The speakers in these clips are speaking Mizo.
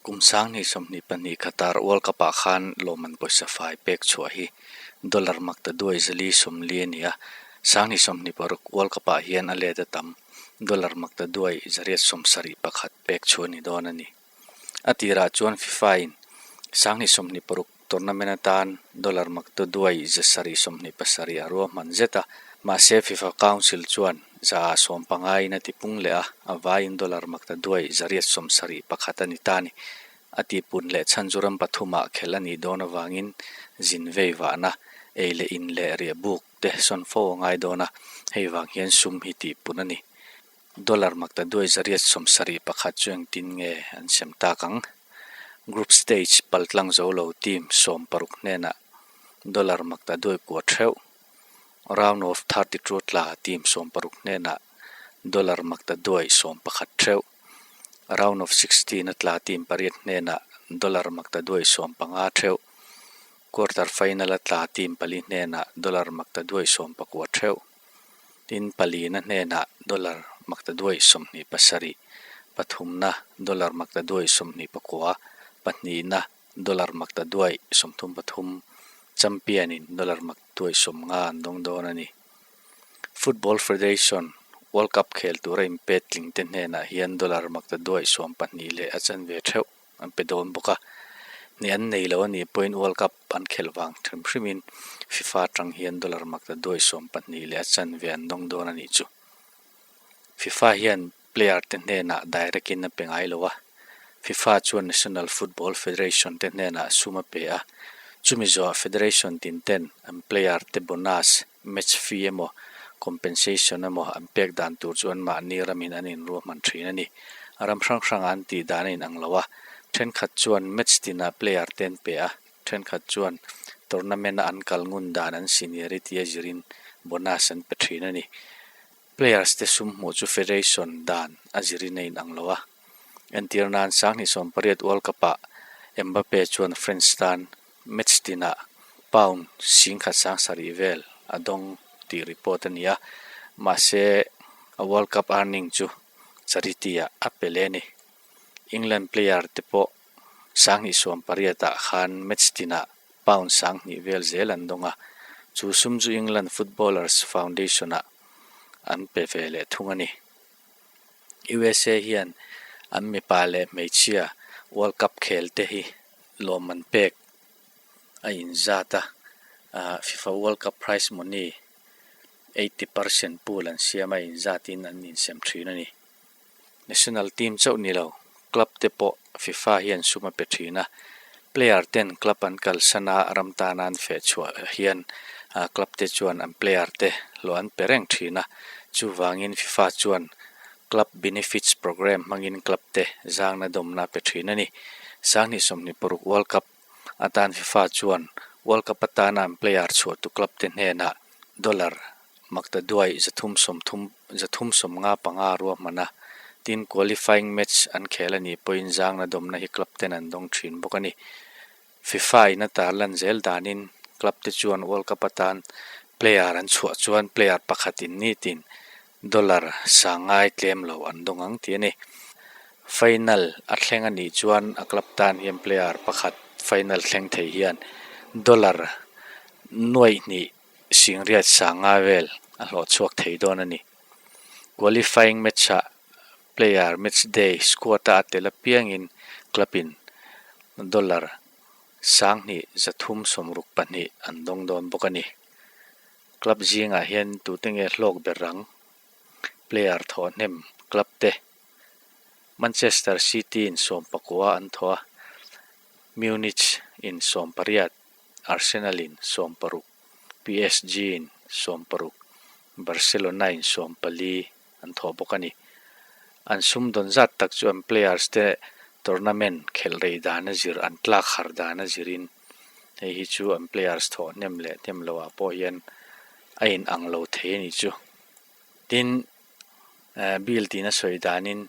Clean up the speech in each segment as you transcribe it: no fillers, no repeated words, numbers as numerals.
Kum 2022 Qatar World Cup ah khan lawmman pawisa fai pek chhuah hi dollar maktaduai 440 a ni a, 2026 World Cup ah hian a let a tam dollar maktaduai 871 pek chhuah a ni dawn a ni. A tirah chuan FIFA in 2026 tournament atan dollar maktaduai 727 a ruahman zet a, mahse FIFA Council chuan 150 in a tipung leh a, a vaiin dollar maktaduai 871 a ni ta a ni. A tihpun leh chhan chu ram pathumah khelh a nih dawn avangin zin vei vahna, ei leh in leh riah buk te sawn fo a ngai dawn a, hei vang hian sum hi tihpun a ni. Dollar maktaduai 871 chu engtin nge an sem tak ang? Group stage paltlang zo lo team 16 hnenah dollar maktaduai kua theuh, round of 32 tla team 16 hnenah dollar maktaduai 11 theuh, round of 16 a tla team pariat hnenah dollar maktaduai 15 theuh, quarter final a tla team pali hnenah dollar maktaduai 19 theuh. Tin, palina hnenah dollar maktaduai 27, pathumna dollar maktaduai 29, pahnihna dollar maktaduai 33, champion in dollar maktaduai 50 an dawng dawn a ni. Football Federation World Cup khel tura inpet tling te hnenah hian dollar maktaduai 12 leh a chanve theuh an pe dawn bawk a. Ni an nei lo a nih pawhin World Cup an khelh vang hrim hrimin FIFA atang hian dollar maktaduai 12 leh a chanve an dawng dawn a nih chu. FIFA hian player te hnenah direct in a pe ngai lo a, FIFA chuan National Football Federation te hnenah sum a pe a, chumi zawhah federation tin ten an player te bonus, match fee emaw compensation emaw an pek dan tur chu anmahni ramin an inruahman thin a ni. Ram hrang hrangah an tih dan a inang lo a, thenkhat chuan match tinah player te an pe a, thenkhat chuan tournament a an kal ngun dan an seniority a zirin bonus an pe thin a ni. Players te sum hmuh chu federation dan a zirin a inang lo a, entir nan 2018 World Cup ah Mbappe chuan French tan match tinah pound 17,000 vel a dawng tih report a ni a, mahse a World Cup earning chu charity ah a pe leh a ni. England player te pawh 2018 ah khan match tinah pound 2,000 vel zel an dawng a, chu sum chu England Footballers Foundation ah an pe ve leh thung a ni. USA hian an mipa leh hmeichhia World Cup khel te hi lawmman pek a inzat a, FIFA World Cup prize money 80% pool an siam a inzatin an insem thin a ni. National team chauh ni lo, club te pawh FIFA hian sum a pe thin a, player ten club an kalsan a, ram tana an feh chhuah hian club te chuan an player te hlawh an pe reng thin a, chuvangin FIFA chuan Club Benefits Programme hmangin club te zangna dawmna a pe thin a ni. 2026 World Cup atan FIFA chuan World Cup atana an player chhuahtu club te hnenah dollar maktaduai 330 355 ruahman a, tin qualifying match an khel a nih pawhin zangna dawmna hi club ten an dawng thin bawk a ni. FIFA in a tarlan zel danin club te chuan World Cup atan player an chhuah chuan player pakhatin nitin dollar sangai tlem lo an dawng ang tih a ni. Final a thleng a nih chuan a club tan hian player pakhat final thleng thei hian dollar nuaih hnih singriat sanga vel a hlawh chhuak thei dawn a ni. Qualifying match ah player match day squad a a tel apiangin club in dollar 2362 an dawng dawn bawk a ni. Club zingah hian tute nge hlawk ber ang? Player thawh hnem club te Manchester City in 19 an thawh a, Munich in 18, Arsenal in 16, PSG in 16, Barcelona in 14 an thawh bawk a ni. An sum dawn zat tak chu an players te tournament khelh rei dan a zir, an tlak har dan a zirin hei hi chu an players thawh hnem leh hnem loah pawh hian a in ang lo thei a nih chu. Tin, Bill tina sawi danin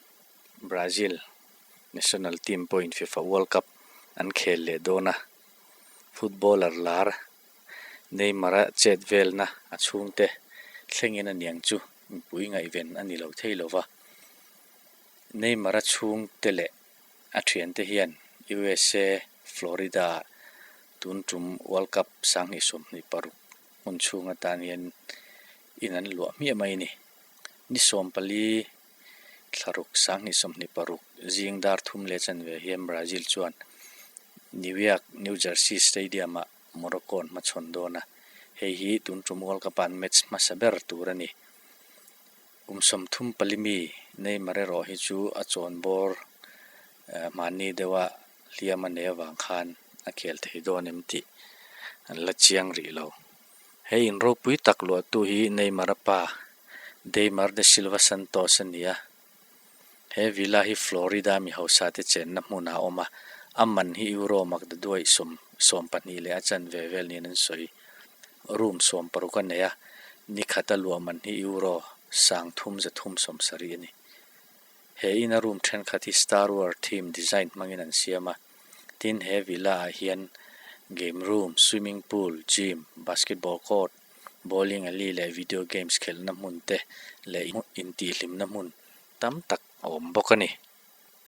Brazil national team pawhin FIFA World Cup an khel leh dawn a, footballer lar Neymar-a chet velna a chhungte thlengin a niang chu mipui ngaihven a ni lo thei lo va. Neymar-a chhungte leh a thiante hian USA, Florida ah tun tum World Cup 2026 hmun chhung atan hian in an luah hmiah mai a ni. Ni 14 thlaruk 2026 zing dar thum leh chanve hian Brazil chuan Newark, New Jersey Stadium ah Morocco an hmachhawn dawn a, hei hi tun tum World Cup ah an match hmasa ber tur a ni. Kum 34 mi Neymar erawh hi chu a chawn bawr hmanni deuha hliam a nei avang khan a khel thei dawn em tih an la chiang rih lo. He in ropui tak luahtu hi Neymar a pa Deimar de Silva Santos a ni a. He villa hi Florida mi hausa te chenna hmunah a awm a, a man hi Euro makdaduaih sawm 12 leh a chanve vel niin an sawi. Room 60 a nei a, nikhata luah man hi Euro 3370 a ni. He ina room thenkhat hi Star Wars theme design hmangin an siam a, tin he villa ah hian game room, swimming pool, gym, basketball court, bowling alley leh video games khelhna hmun te leh intihhlimna hmun tam tak a awm bawk a ni.